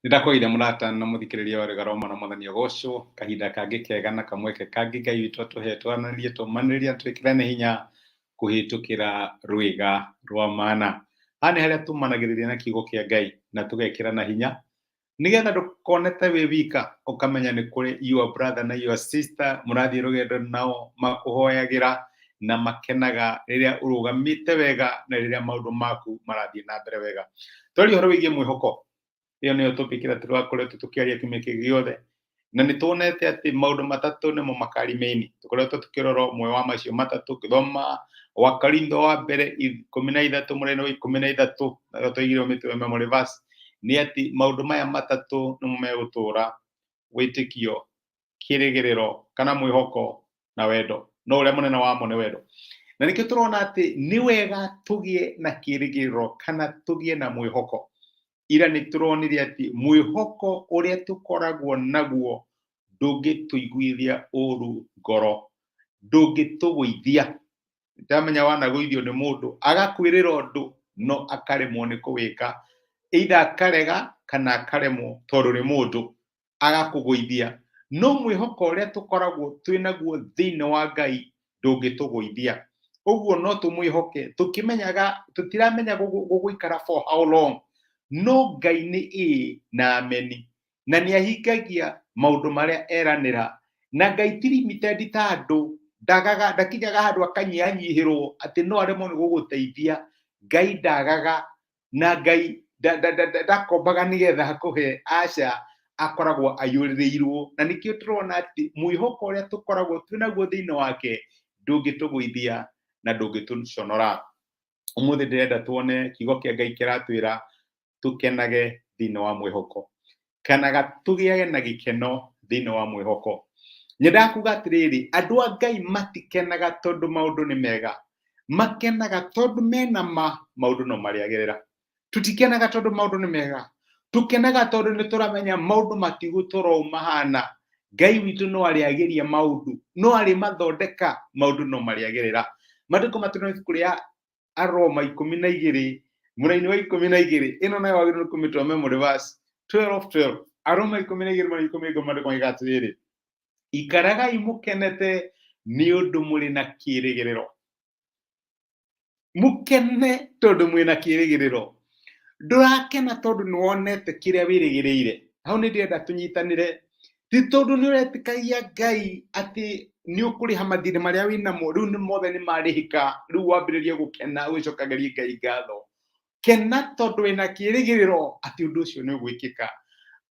Nĩndakũgeithia mũrata na mũthikĩrĩria wa Rũgano rwa Mwana Mwathani agocwo kahinda kangĩ kega na kamweke kangĩ Ngai witũ atũhe twaranĩrie tũmanĩrĩrie na twĩkĩrane hinya kũhĩtũkĩra rwĩga rwa mana. Haha nĩ harĩa tũmanagĩrĩria na kiugo kĩa Ngai na tũgekĩrana hinya nĩgetha ndũkone ta wĩ wika, ũkamenya nĩ kũrĩ your brother na your sister mũrathiĩ rũgendo nao makũhoyagĩra na makenaga rĩrĩa ũrũgamĩte wega na rĩrĩa maũndũ maku marathiĩ na mbere wega. Twaria ũhoro wĩgiĩ mwĩhoko, ĩyo nĩyo topic ĩrĩa tũrakoretwo tũkĩaria kiumia kĩngĩ gĩothe, na nĩ tuonete atĩ maũndũ matatũ nĩmo makarimĩini. Tũkoretwo tũkĩrora ũmwe wa macio matatũ, ngĩthoma Wakorintho wa mbere 13 mũraini wa 13, na twaigire ũmĩtue memory verse, nĩ atĩ maũndũ maya matatũ nĩmo megũtũra: wĩtĩkio, kĩrĩgĩrĩro kana mwĩhoko na wendo, no ũrĩa mũnene wamo nĩ wendo. Na nĩkĩo tũrona atĩ nĩ wega tũgĩe na kĩrĩgĩrĩro kana tũgĩe na mwĩhoko. Ira nĩ tũronire atĩ mwĩhoko ũrĩa tũkoragwo naguo ndũngĩtũiguithia ũru ngoro, ndũngĩtũgũithia. Ndamenya wanagũithio nĩ mũndũ agakwĩrĩra ũndũ no akaremwo nĩ kũwĩka, either akarega kana akaremwo tondũ nĩ mũndũ, agakũgũithia. No mwĩhoko ũrĩa tũkoragwo twĩ naguo thĩinĩ wa Ngai ndũngĩtũgũithia. Ũguo no tũmwĩhoke tũkĩmenyaga tũtiramenya gũgũikara for how long, no Ngai nĩ ĩĩ na ameni, na nĩ ahingagia maũndũ marĩa eranĩra. Na Ngai ti limited ta andũ, ndagaga, ndakinyaga handũ akanyihanyihĩrwo atĩ no aremwo nĩ gũgũteithia. Ngai ndagaga, na Ngai ndakombaga nĩgetha akũhe, aca, akoragwo aiyũrĩrĩirwo. Na nĩkĩo tũrona atĩ mwĩhoko ũrĩa tũkoragwo twĩ naguo thĩinĩ wake ndũngĩtũgũithia na ndũngĩtũconora. Ũmũthĩ ndĩrenda tuone kiugo kĩa Ngai kĩratwĩra tũkenage thĩinĩ wa mwĩhoko, kana tũgĩage na gĩkeno thĩinĩ wa mwĩhoko. Nyendaga kuga atĩrĩrĩ, andũ a Ngai matikenaga tondũ maũndũ nĩ mega, makenaga tondũ mena ma maũndũ no marĩagĩrĩra. Tũtikenaga tondũ maũndũ nĩ mega, tũkenaga tondũ nĩ tũramenya maũndũ matigũtũra ũũ mahana. Ngai witũ no arĩagĩria maũndũ, no arĩmathondeka, maũndũ no marĩagĩrĩra. Maandĩko matũrĩ ibuku rĩa Aroma 12 mũraini wa 12, ĩno nayo wagĩrĩirwo nĩ kũmĩtua memory verse 12 12. Aroma 12 mũraini 12, maandĩko moigaga atĩrĩrĩ, ikaragai mũkenete nĩ ũndũ mũrĩ na kĩĩrĩgĩrĩro. Mũkene tondũ mwĩna kĩĩrĩgĩrĩro. Ndũrakena tondũ nĩ wonete kĩrĩa wĩrĩgĩrĩire. Hau nĩ ndĩrenda tũnyitanĩre. Ti tondũ nĩ ũretĩkagia Ngai atĩ nĩ ũkũrĩha mathirĩ marĩa wĩnamo, rĩu nĩ mothe nĩ marĩhĩka, rĩu wambĩrĩrie gũkena ũgĩcokagĩrie Ngai ngatho. Kena tondũ wĩna kĩĩrĩgĩrĩro atĩ ũndũ ũcio nĩ ũgwĩkĩka.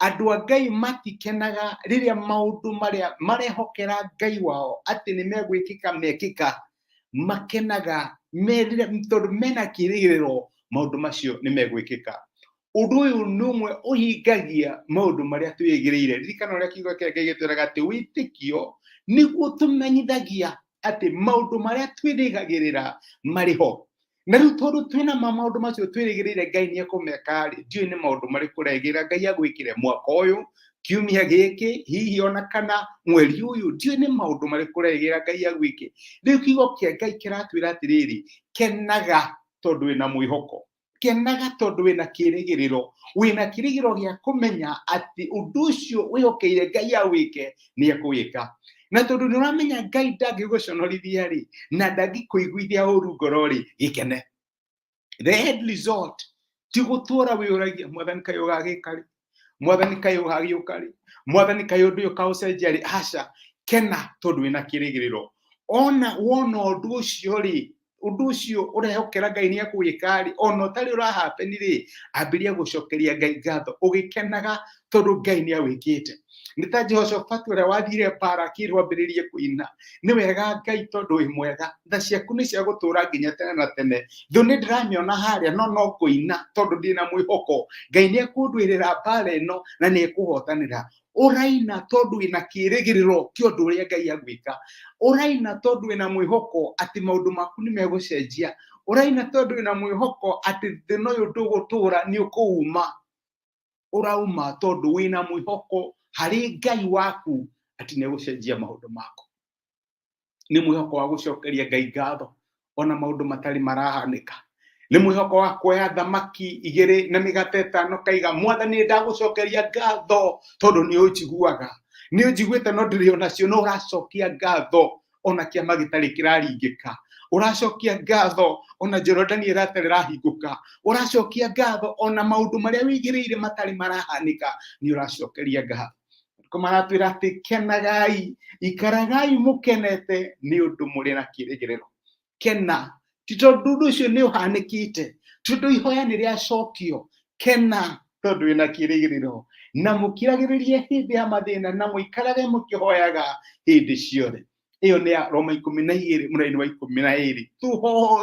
Andũ a Ngai matikenaga rĩrĩa maũndũ marĩa marehokera Ngai wao atĩ nĩ megwĩkĩka mekĩka. Makenaga tondũ mena kĩĩrĩgĩrĩro maũndũ macio nĩ megwĩkĩka. Ũndũ ũyũ nĩ ũmwe ũhingagia maũndũ marĩa twĩrĩgĩrĩire. Ririkana ũrĩa kiugo kĩa Ngai gĩtwĩraga atĩ wĩtĩkio nĩguo tũmenyithagia atĩ maũndũ marĩa twĩrĩgagĩrĩra marĩ ho. Na rĩu tondũ twĩna ma maũndũ macio twĩrĩgĩrĩire Ngai nĩ ekũmeka rĩ, ndiũĩ nĩ maũndũ marĩkũ ũregĩrĩra Ngai agwĩkĩre mwaka ũyũ, kiumia gĩkĩ, hihi ona kana mweri ũyũ, ndiũĩ nĩ maũndũ marĩkũ ũregĩrĩra Ngai agwĩke. Rĩu kiugo kĩa Ngai kĩratwĩra atĩrĩrĩ, kenaga tondũ wĩna mwĩhoko, kenaga tondũ wĩna kĩrĩgĩrĩro, wĩna kĩrĩgĩrĩro gĩa kũmenya atĩ ũndũ ũcio wĩhokeire Ngai awĩke nĩ ekũwĩka. Na tondũ nĩ ũramenya Ngai ndangĩgũconorithia rĩ, na ndangĩkũiguithia ũru ngoro rĩ, gĩkene. The end result ti gũtũra wĩyũragia, Mwathani kaĩ ũgagĩka rĩ, Mwathani kaĩ ũgagĩũka rĩ, Mwathani kaĩ ũndũ ũyũ ũkaũcenjia rĩ. Aca, kena tondũ wĩna kĩrĩgĩrĩro. Ona wona ũndũ ũcio rĩ, ũndũ ũcio ũrehokera Ngai nĩ ekũwĩka rĩ, ona ũtarĩ ũrahapeni rĩ, ambĩrĩria gũcokeria Ngai ngatho ũgĩkenaga tondũ Ngai nĩ awĩkĩte. Nĩ ta Jehoshafatu ũrĩa wathire mbara akĩrwo ambĩrĩrie kũina, nĩ wega Ngai tondũ wĩ mwega, tha ciaku nĩ cia gũtũra nginya tene na tene. Thũ nĩ ndĩramĩona harĩa no no ngũina tondũ ndĩna mwĩhoko Ngai nĩ ekũndũĩrĩra mbara ĩno na nĩ ekũhotanĩra. Ũraina tondũ wĩna kĩĩrĩgĩrĩro kĩa ũndũ ũrĩa Ngai agwĩka. Ũraina tondũ wĩna mwĩhoko atĩ maũndũ maku nĩ megũcenjia. Ũraina tondũ wĩna mwĩhoko atĩ thĩna ũyũ ndũgũtũra, nĩ ũkũuma. Ũrauma tondũ wĩna mwĩhoko harĩ Ngai waku atĩ nĩ egũcenjia maũndũ maku. Nĩ mwĩhoko wa gũcokeria Ngai ngatho ona maũndũ matarĩ marahanĩka. Nĩ mwĩhoko wa kuoya thamaki igĩrĩ na mĩgate ĩtano kaiga, Mwathani, nĩ ndagũcokeria ngatho tondũ nĩ ũnjiguaga, nĩ ũnjiguĩte no ndĩrĩ onacio, no ũracokia ngatho ona kĩama gĩtarĩ kĩraringĩka, ũracokia ngatho ona Jorodani ĩratarĩ ĩrahingũka, ũracokia ngatho ona maũndũ marĩa wĩigĩrĩire matarĩ marahanĩka, nĩ ũracokeria ngatho. Ko maratwĩra atĩ kenagai, ikaragai mũkenete nĩ ũndũ mũrĩ na kĩrĩgĩrĩro. Kena ti tondũ ũndũ ũcio nĩ ũhanĩkĩte, tondũ ihoya nĩ rĩacokio. Kena tondũ wĩna kĩrĩgĩrĩro, na mũkiragĩrĩrie hĩndĩ ya mathĩna, na mũikarage mũkĩhoyaga hĩndĩ ciothe. Ĩyo nĩ ya Roma 12 mũraini wa 12.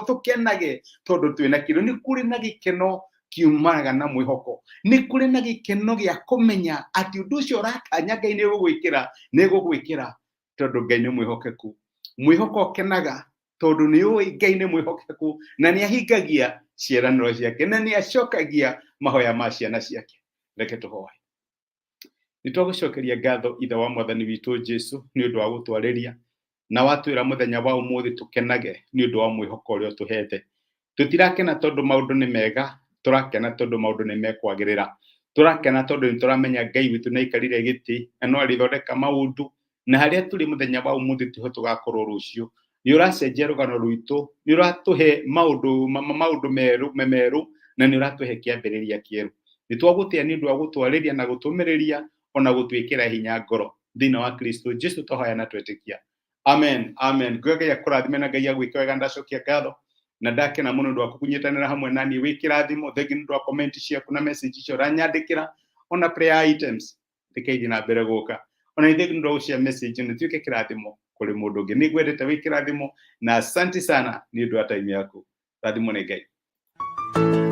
Tũkenage tondũ twĩna kĩrĩgĩrĩro. Nĩ kũrĩ na gĩkeno kiumanaga na mwĩhoko, nĩ kũrĩ na gĩkeno gĩa kũmenya atĩ ũndũ ũcio ũratanya Ngai nĩ gũgwĩkĩra, nĩ gũgwĩkĩra, tondũ Ngai nĩ mwĩhokeku. Mwĩhoko ũkenaga tondũ nĩ ũĩ Ngai nĩ mwĩhokeku na nĩ ahingagia ciĩranĩro ciake na nĩ acokagia mahoya ma ciana ciake. Reke tũhoe. Nĩ twagũcokeria ngatho, Ithe wa Mwathani witũ Jesu, nĩ ũndũ wa gũtwarĩria na watwĩra mũthenya wa ũmũthĩ tũkenage nĩ ũndũ wa mwĩhoko ũrĩa ũtũhete. Tũtirakena tondũ maũndũ nĩ mega, tũrakena tondũ maũndũ nĩ mekwagĩrĩra. Tũrakena tondũ nĩ tũramenya Ngai witũ nĩ aikarire gĩtĩ na no arĩthondeka maũndũ, na harĩa tũrĩ mũthenya wa ũmũthĩ tiho tũgakorwo rũciũ. Nĩ ũracenjia rũgano rwitũ, nĩ ũratũhe maũndũ maũndũ merũ merũ, na nĩ ũratũhe kĩambĩrĩria kĩerũ. Nĩ twagũtĩa nĩ ũndũ wa gũtwarĩria na gũtũmĩrĩria ona gũtwĩkĩra hinya ngoro. Thĩinĩ wa Kristo Jesu twahoya na twetĩkia. Amen, amen. Ngai Ngai akũrathime na Ngai agwĩke wega. Ndacokia ngatho na ndakena mũno ũndũ waku kũnyitanĩra hamwe na niĩ. Wĩ kĩrathimo. Thengi nĩ ũndũ wa comment ciaku na message icio ũranyandĩkĩra, ona prayer items. Reke ithiĩ na mbere gũka. Ona ithengi nĩ ũndũ wa gũshare message nĩ tuĩke kĩrathimo kũrĩ mũndũ ũngĩ. Nĩ ngwendete, wĩ kĩrathimo, na asante sana nĩ ũndũ wa time yaku. Rathimo nĩ Ngai.